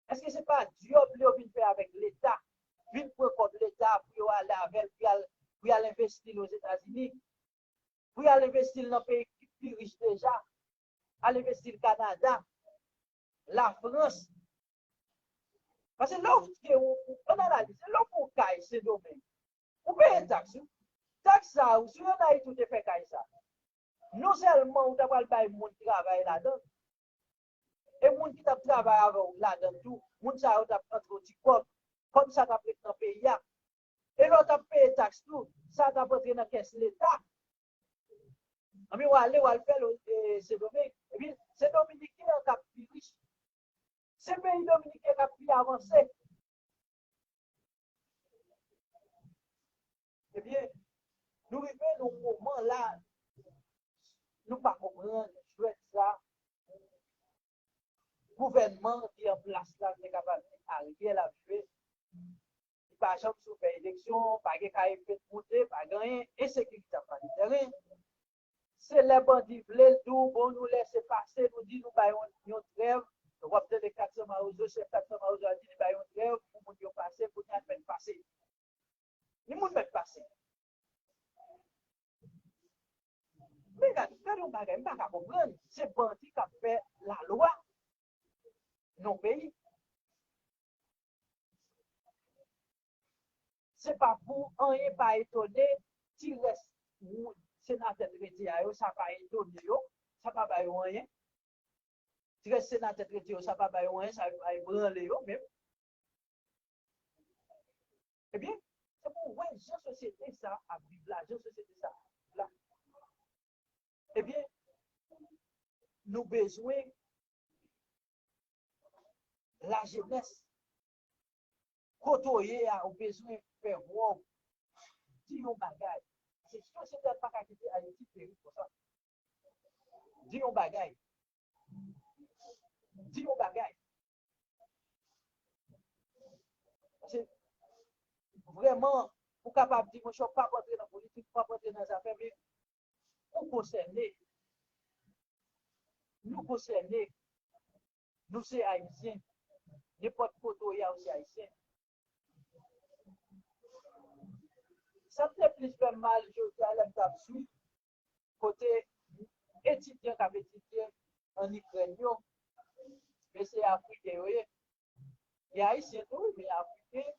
Èske se pa djòb yo vin fè avèk Leta? Vin pran kòb Leta pou yo ale avè l, pou y al, pou y al envesti l Ozetazini, pou y al envesti l nan peyi ki pi rich deja, al envesti l Kanada, Lafrans. Paske lè w gen yon, ann analize, lè w gen yon kay Sendomeng, ou peye taks, wi. Taks sa a, si w ann Ayiti, ou te fè kay sa, non sèlman ou ta pral bay moun travay ladan l, e moun ki t ap travay avè w ladan l tou, moun sa yo t ap antre yon ti kòb, kòb sa t ap ret nan peyi a. E lè w t ap peye taks tou, sa t ap antre nan kès Leta. Anben, w ale, w al fè l, e, Sendomeng. Epi, se Dominiken an k ap pi rich. Se peyi Dominiken k ap pi avanse. Ebyen, nou rive nan yon moman la, nou pa konprann jwèt sa gouvènman ki an plas la, te kapab di Ariel ap jwe. Li pa janm sou fè eleksyon, pa gen ka fèt monte, pa gen anyen, ensekirite ap pale tèren. Se lè bandi vle l di w, bon, nou lèse pase, nou di nou bay yon, yon trèv. W ap tande Kat San Mawozo, chèf Kat San Mawozo a di li bay yon trèv pou moun yo pase, kounye a l mèt pase. Li moun mèt pase. Men gade, gade yon bagay, m pa ka konprann. Se bandi k ap fè lalwa nan peyi. Se pa pou anyen pa etone, ti rès ou senatè trete a yo, sa pa etone yo, sa pa ba yo anyen. Ti rès senatè trete yo, sa pa ba yo anyen, sa pa ebranle yo menm. Ebyen, se pou w wè jan sosyete sa ap viv la, jan sosyete sa ap viv la. Ebyen, nou bezwen lajenès, kote w ye a, ou bezwen fè vwa w, di yon bagay. Se sosyete a pa ka kite Ayiti peri konsa. Di yon bagay. Di yon bagay. Paske vrèman, ou kapab di, monchè, w p ap antre nan politik, w p ap antre nan zafè, men ou konsène. Nou konsène. Nou se Ayisyen. Nenpòt kote w ye a, ou se Ayisyen. Sa k te plis fè m mal jodi a lè m t ap swiv kote etidyan k ap etidye ann Ikrèn yo, men se Afriken yo ye. Gen Ayisyen tou, wi, men Afriken,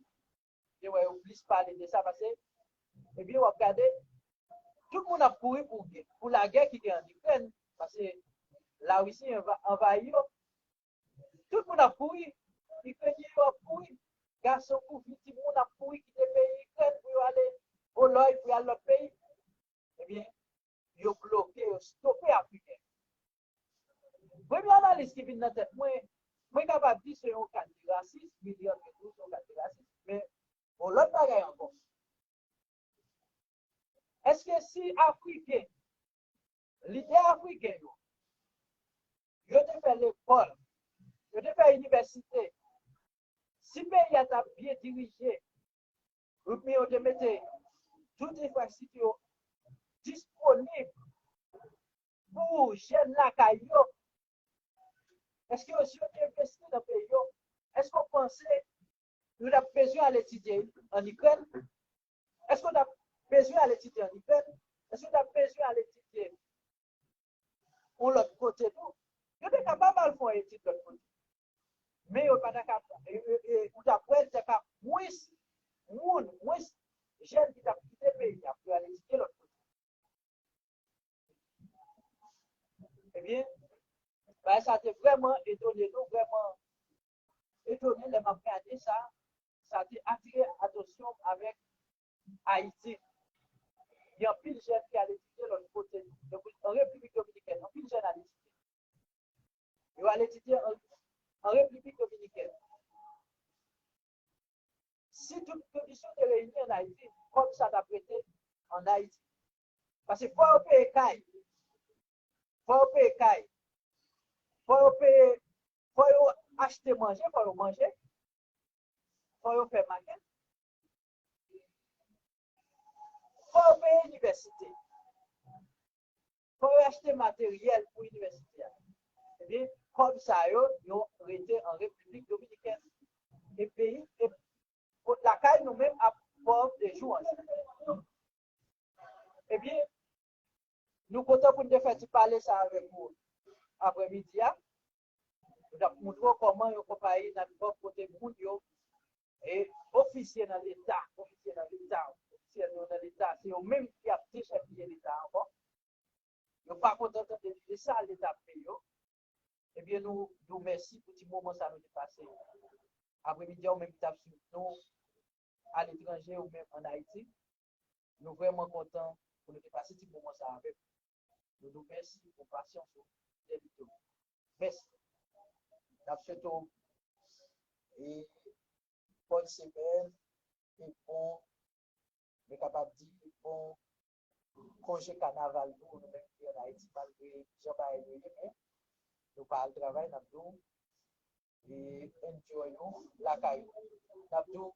e wè yo plis pale de sa, paske, ebyen, w ap gade, tout moun ap kouri pou, pou lagè ki gen ann Ikrèn, paske Larisi anva-, anvayi yo. Tout moun ap kouri. Ikrenyen yo ap kouri. Gason kou fi, timoun ap kouri kite peyi Ikrèn pou yo ale Polòy, pou yo al lòt peyi. Ebyen, yo bloke, yo stope Afriken. Premye analiz ki vin nan tèt mwen, mwen kapab di se yon ka de rasis, William Pedro se yon ka de rasis, men yon lòt bagay ankò. Èske si Afriken, lidè afriken yo, yo te fè lekòl, yo te fè inivèsite, si peyi a t ap byen dirije, ebyen yo te mete tout enfrastrikti yo disponib pou jèn lakay yo, èske yo, si yo te envesti nan peyi yo, èske w panse yo t ap bezwen al etidye ann Ikrèn? Èske yo t ap bezwen al etidye ann Ikrèn? Èske yo t ap bezwen al etidye yon lòt kote tou? Yo te kapab al fè yon etid lòt kote. Men yo pa ta ka, e, e, e, ou t ap wè, li ta ka mwens moun, mwens jèn ki t ap kite peyi a pou yo al etidye lòt kote. Ebyen, bagay sa te vrèman etone nou, vrèman etone lè m ap gade sa. Sa te atire atansyon m avèk Ayiti. Gen anpil jèn ki al etidye lòt kote, an Repiblik Dominikèn, anpil jèn al etidye. Yo al etidye an, an Repiblik Dominikèn. Si tout kondisyon te reyini an Ayiti, kòb sa t ap rete an Ayiti. Paske fò yo peye kay, fò yo peye kay, fò yo peye, fò yo achte manje, fò yo manje, fò yo fè makèt, fò yo peye inivèsite, fò yo achte materyèl pou inivèsite a. Ebyen, kòb sa yo, yo rete an Repiblik Dominikèn. E peyi, e kot lakay nou menm ap pòv de jou an jou. Ebyen, nou kontan pou n te fè ti pale sa avèk ou aprèmidi a. Nou t ap montre w kòman yon konpayi nan Bòb kote moun yo e ofisye nan Leta, ofisye nan Leta, ofisye yo nan Leta, se yo menm ki ap dechèpiye Leta ankò. Yo pa kontan tande de sa Leta ap peye yo. Ebyen, nou di w mèsi pou ti moman sa nou te pase aprèmidi a, ou menm ki t ap swiv nou aletranje ou menm ann Ayiti. Nou vrèman kontan pou nou te pase ti moman sa avèk ou. Nou di w mèsi pou pasyans ou, fidelite w. Mèsi. N ap swete w e bòn semèn e bon, nou kapab di, bon konje kanaval tou, nou menm ki ann Ayiti, malgre jan bagay yo ye, men nou pa al travay, n ap di w, e enjoy nou lakay nou. N ap di w